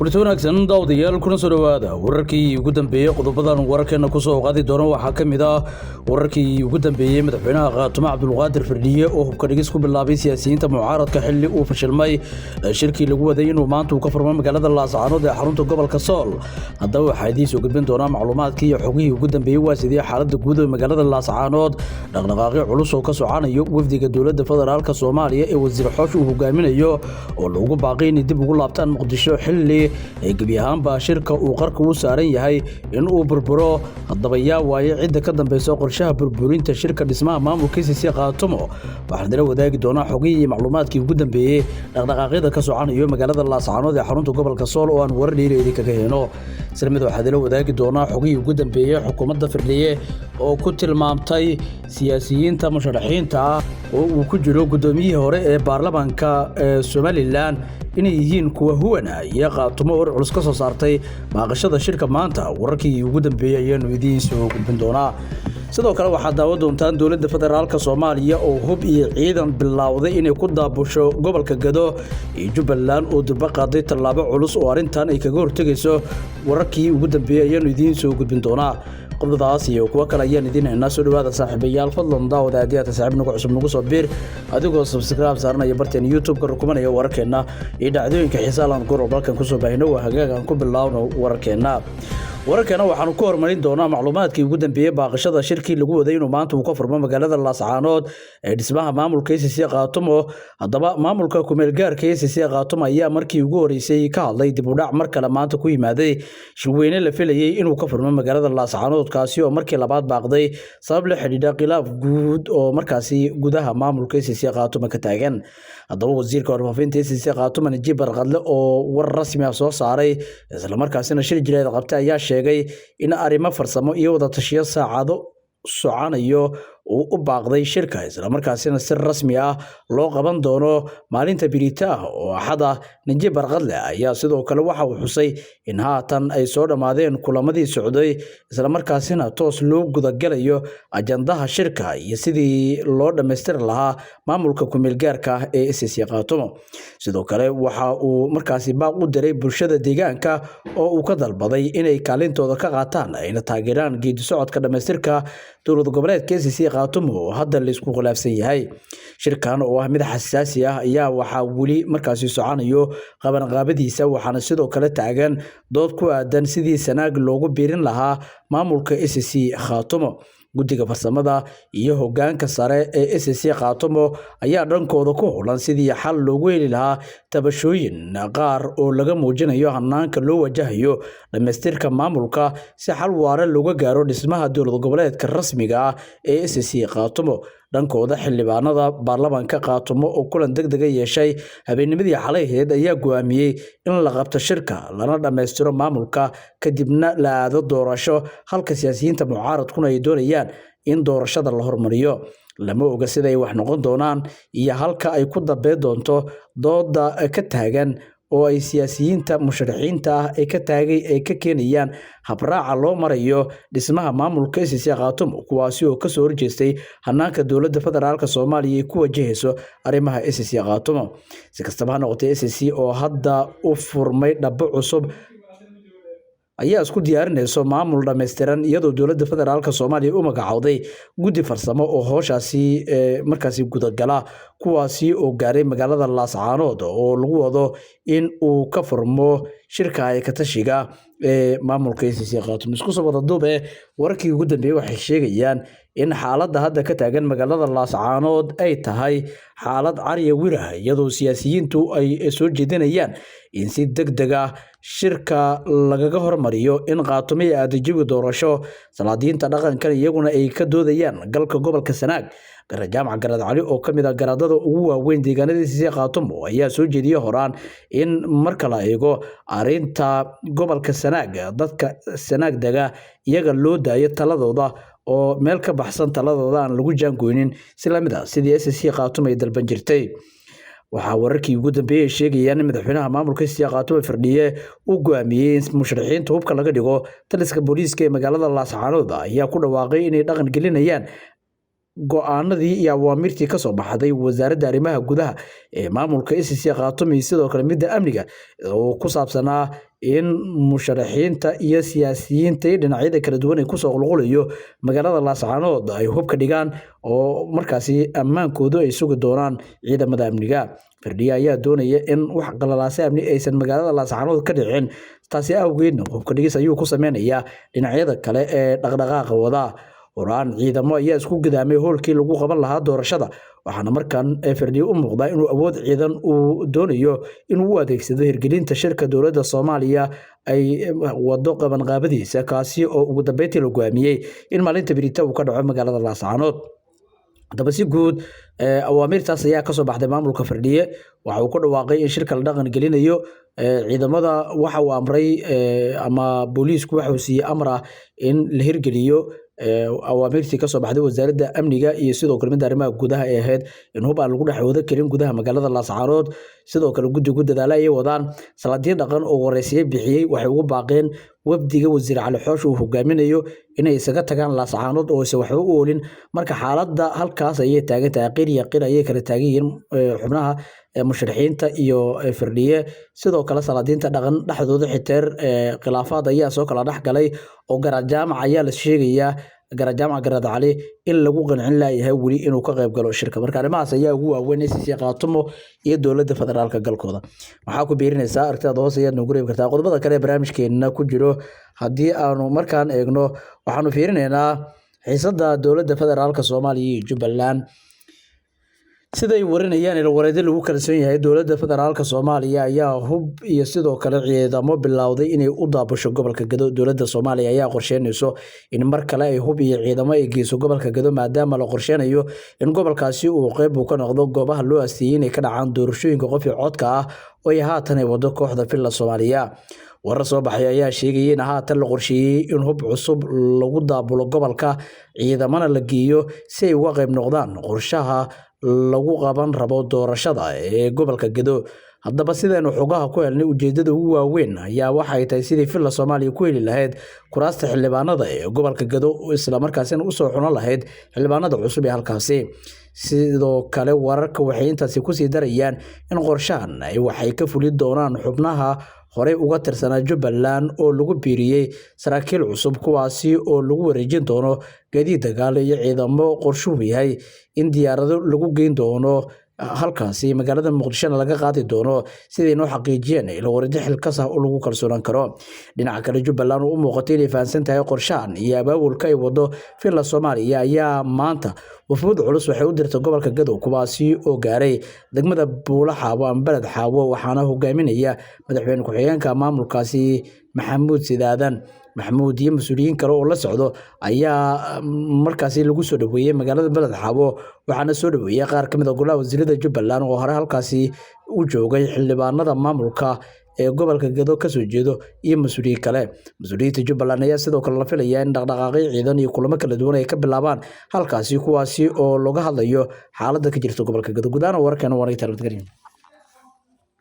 Kulanti wanaagsan, daawadayaal, kuna soo dhowaada wararkii ugu dambeeyey. Qodobadan wararkeena kusoo qaadi doono waxaa ka mid ah wararkii ugu dambeeyey madaxweynaha Khaatumo Cabdulqaadir Firdhiye oo hubka dhigis ku bilaabay siyaasiyiinta mucaaradka xilli uu fashilmay shirkii lagu waday inuu maanta uu ka furmo magaalada Laascaanood ee xarunta gobolka Sool. Haddaba waxaa idiin soo gudbin doonaa macluumaadkii iyo xogihii ugu dambeeyey. Waa sidii xaaladda guud ee magaalada Laascaanood, dhaqdhaqaaqyo culus oo ka socanayo wafdiga dowladda federaalka Soomaaliya ee wasiir Xoosh uu hogaaminayo oo loogu baaqay inay dib ugu laabtaan Muqdisho xilli ee gebi ahaanba shirka uu qarka u saaran yahay in uu burburo. Haddaba yaa waaye cidda ka dambeysa qorshaha burburinta shirka dhismaha maamulka SSC Khaatumo? Waxaan idila wadaagi doonaa xogihii iyo macluumaadkii ugu dambeeyey dhaqdhaqaaqyada ka socanayo magaalada Laascaanood ee xarunta gobolka Sool oo aan warar dheeri idinkaga heyno. Isla mid waxaa idila wadaagi doonaa xogihii ugu dambeeyey xukuumadda Firdhiye oo ku tilmaamtay siyaasiyiinta musharaxiinta ah oo uu ku jiro guddoomiyihii hore ee baarlamaanka ee Somalilan inay yihiin kuwa huwana, iyo Khaatumo war culus ka soo saartay baaqashada shirka maanta. Wararkii ugu dambeeyey ayaanu idiin soo gudbin doonaa. Sidoo kale waxaad daawan doontaan dowladda federaalka Soomaaliya oo hub iyo ciidan bilowday inay ku daabusho gobolka Gado, iyo Jubbaland oo durba qaaday tallaabo culus oo arrintan ay kaga hortegayso. Wararkii ugu dambeeyey ayaanu idiin soo gudbin doonaa. Qodobadaas iyo kuwo kale ayaan idiin haynaa. Soo dhawaada, saaxiibayaal. Fadlan daawada, haddii aad saaxiib nagu cusub, nagu soo biir adigoo subscribe saaranaya barteen YouTube-ka, rukumanaya wararkeenna iyo dhacdooyinka xiisaha laan goor walba halkan kusoo baahino. Waa hagaag, aan ku bilaawno wararkeenna. Wararkeena waxaanu ku horumarin doonaa macluumaadkii ugu dambeeyey baaqashada shirkii lagu waday inuu maanta uu ka furmo magaalada Laascaanood ee dhismaha maamulka SSC Khaatumo. Haddaba maamulka kumeel gaarka SSC Khaatumo ayaa markii ugu horeysay ka hadlay dib u dhac mar kale maanta ku yimaaday shirweyne la filayey inuu ka furmo magaalada Laascaanood, kaasi oo markii labaad baaqday sabab la xidhiidha khilaaf guud oo markaasi gudaha maamulka SSC Khaatumo ka taagan. Haddaba wasiirka warfaafinta SSC Khaatumo, Najiib Barqadle, oo war rasmi ah soo saaray islamarkaasina shir jireed qabtay, ayaa sheegay in arrimo farsamo iyo wada tashiyo saacado soconayo uu u baaqday shirka, islamarkaasina si rasmi ah loo qaban doono maalinta birita ah oo Axad ah. Najiib Barqadle ayaa sidoo kale waxa uu xusay in haatan ay soo dhammaadeen kulamadii socday, islamarkaasina toos loo gudagalayo ajandaha shirka iyo sidii loo dhammaystiri lahaa maamulka kumeel gaarka ah ee SSC Khaatumo. Sidoo kale waxa uu markaasi baaq u diray bulshada deegaanka oo uu ka dalbaday inay kaalintooda ka qaataan ayna taageeraan geedi socodka dhammaystirka dowlad goboleedka SSC Khaatumo oo hadda la isku khilaafsan yahay. Shirkan oo ah mid xasaasi ah ayaa waxaa weli markaasi soconayo qabanqaabadiisa, waxaana sidoo kale taagan dood ku aadan sidii Sanaag loogu biirin lahaa maamulka SSC Khaatumo. Guddiga farsamada iyo hoggaanka sare ee SSC Khaatumo ayaa dhankooda ku howlan sidii xal loogu heli lahaa tabashooyin qaar oo laga muujinayo hanaanka loo wajahayo dhammaystirka maamulka, si xal waara looga gaaro dhismaha dowlad goboleedka rasmiga ah ee SSC Khaatumo. Dhankooda, xildhibaanada baarlamaanka Khaatumo oo kulan degdega yeeshay habeennimadii xalay ahayd ayaa go'aamiyey in la qabto shirka lana dhammaystiro maamulka, kadibna la aado doorasho, halka siyaasiyiinta mucaaradkuna ay doonayaan in doorashada la hormariyo. Lama oga sida ay wax noqon doonaan iyo halka ay ku dambeyn doonto dooda ka taagan oo ay siyaasiyiinta musharaxiinta ah ay ka taagay ay ka keenayaan habraaca loo marayo dhismaha maamulka SSC Khaatumo, kuwaasi oo kasoo horjeestay hanaanka dowladda federaalka Soomaaliya ay ku wajahayso arrimaha SSC Khaatumo. Si kastaba ha noqotay, SSC oo hadda u furmay dhabo cusub ayaa isku diyaarinayso maamul dhammaystiran, iyadoo dowladda federaalka Soomaaliya u magacowday guddi farsamo oo howshaasi markaasi gudagala, kuwaasi oo gaaray magaalada Laascaanood oo lagu wado in uu ka furmo shirka katashiga ee maamulka SSC Khaatumo. Isku soo wada duube, wararkii ugu dambeeyey waxay sheegayaan in xaaladda hadda ka taagan magaalada Laascaanood ay tahay xaalad carya wirah, iyadoo siyaasiyiintu ay soo jeedinayaan in si deg deg ah shirka lagaga hormariyo in Khaatumo ay aado jawi doorasho. Salaadiinta dhaqankan iyaguna ay ka doodayaan galka gobolka Sanaag. Gara Jaamac Garaad Cali oo ka mid ah garaadada ugu waaweyn deegaanada SSC Khaatumo ayaa soo jeediyey horaan in marka la eego arrinta gobolka Sanaag, dadka Sanaag dega iyaga loo daayo taladooda oo meel ka baxsan taladooda aan lagu jaangoynin, si lamid ah sidii SSC Khaatumo ay dalban jirtay. Waxaa wararkii ugu dambeeyey sheegayaan in madaxweynaha maamulka SSC Khaatumo Firdhiye uu go'aamiyey in musharaxiinta hubka laga dhigo. Taliska booliiska ee magaalada Laascaanood ayaa ku dhawaaqay inay dhaqan gelinayaan. go'aanadii iyo awaamirtii ka soo baxday wasaaradda arrimaha gudaha ee maamulka SSC Khaatumo iyo sidoo kale midda amniga oo ku saabsanaa in musharaxiinta iyo siyaasiyiinta iyo dhinacyada kala duwan ee kusoo qulqulayo magaalada Laascaanood ay hubka dhigaan oo markaasi ammaankoodu ay sugi doonaan ciidamada amniga. Firdhiye ayaa doonaya in wax qalalaase amni aysan magaalada Laascaanood ka dhicin, taasi awgeedna hubka dhigis ayuu ku sameynayaa dhinacyada kale ee dhaqdhaqaaqa wada. Horaan ciidamo ayaa isku gidaamay hoolkii lagu qaban lahaa doorashada, waxaana markan Firdhiye u muuqdaa inuu awood ciidan uu doonayo inuu u adeegsado hirgelinta shirka dowladda Soomaaliya ay wado qabanqaabadiisa, kaasi oo ugu dambeyntii la go'aamiyey in maalinta berita uu ka dhaco magaalada Laascaanood. Haddaba si guud awaamirtaas ayaa kasoo baxday maamulka Firdhiye. Waxa uu ku dhawaaqay in shirka la dhaqan gelinayo ciidamada, waxa uu amray ama booliisku waxa uu siiyey amar ah in la hirgeliyo awaamirtii kasoo baxday wasaaradda amniga iyo sidoo kale midda arrimaha gudaha ee ahayd in hub aan lagu dhex wada karin gudaha magaalada Laascaanood. Sidoo kale guddigu dadaala ayay wadaan. Salaadiin dhaqan oo wareysiyo bixiyey waxay ugu baaqeen wafdiga wasiir Cali Xoosh uu hogaaminayo inay isaga tagaan Laascaanood oo aysan waxba u oolin. Marka xaaladda halkaas ayay taagan tahay, qir iyo qir ayay kala taagan yihiin xubnaha musharaxiinta iyo Firdhiye. Sidoo kale salaadiinta dhaqan dhexdooda xiteer khilaafaad ayaa soo kala dhex galay oo Garaad Jaamac ayaa la sheegayaa, Garaad Jaamac Garaad Cali, in lagu qancin laayahay weli inuu ka qayb galo shirka. Marka arrimahaas ayaa ugu waaweyn SSC Khaatumo iyo dowladda federaalka galkooda. Maxaa ku biirinaysaa aragtidaada hoose ayaad noogu reebi kartaa. Qodobada kale ee barnaamijkeena ku jiro haddii aanu markaan eegno, waxaanu fiirinaynaa xiisadda dowladda federaalka Soomaaliya iyo Jubbaland. Siday warinayaan ilwareedyo lagu kalsoon yahay, dowladda federaalka Soomaaliya ayaa hub iyo sidoo kale ciidamo bilowday inay u daabusho gobolka Gado. Dowladda Soomaaliya ayaa qorsheynayso in mar kale ay hub iyo ciidamo ay geyso gobolka Gado, maadaama la qorsheynayo in gobolkaasi uu qeyb uu ka noqdo goobaha loo asteeyey inay ka dhacaan doorashooyinka qof iyo codka ah oo ay haatan ay wado kooxda Villa Soomaaliya. Warar soo baxay ayaa sheegayay in haatan la qorsheeyey in hub cusub lagu daabulo gobolka, ciidamana la geeyo si ay uga qayb noqdaan qorshaha lagu qaban rabo doorashada ee gobolka Gado. Haddaba sidaynu xogaha ku helnay, ujeedada ugu waaweyn ayaa waxay tahay sidii Villa Soomaaliya ku heli lahayd kuraasta xildhibaanada ee gobolka Gado, islamarkaasina usoo xulan lahayd xildhibaanada cusub ee halkaasi. Sidoo kale wararka waxay intaasi kusii darayaan in qorshahan waxay ka fuli doonaan xubnaha horey uga tirsanaa Jubbaland oo lagu biiriyey saraakiil cusub, kuwaasi oo lagu wareejin doono gaadiid dagaal iyo ciidamo. Qorshuhu yahay in diyaarado lagu geyn doono halkaasi, magaalada Muqdishona laga qaadi doono, siday noo xaqiijiyeen ilwareedyo xilkas ah oo lagu kalsoonaan karo. Dhinaca kale Jubbaland oo u muuqatay inay fahansan tahay qorshahan iyo abaabulka ay wado Villa Soomaaliya ayaa maanta wafuud culus waxay u dirtay gobolka Gado, kuwaasi oo gaaray degmada Buula Xaawo ama Beled Xaawo, waxaana hogaaminaya madaxweyne ku-xigeenka maamulkaasi Maxamuud Sidaadan. Maxamuud iyo mas-uuliyiin kale oo la socdo ayaa markaasi lagu soo dhaweeyey magaalada Beled Xaawo, waxaana soo dhaweeyey qaar ka mid ah golaha wasiirada Jubbaland oo hore halkaasi u joogay, xildhibaanada maamulka ee gobolka Gado kasoo jeedo iyo mas-uuliyiin kale. Mas-uuliyiinta Jubbaland ayaa sidoo kale la filayaa in dhaqdhaqaaqyo ciidan iyo kulamo kala duwan ay ka bilaabaan halkaasi, kuwaasi oo looga hadlayo xaaladda ka jirta gobolka Gado. Guud ahaan wararkeena waa nagta nabadgelyo.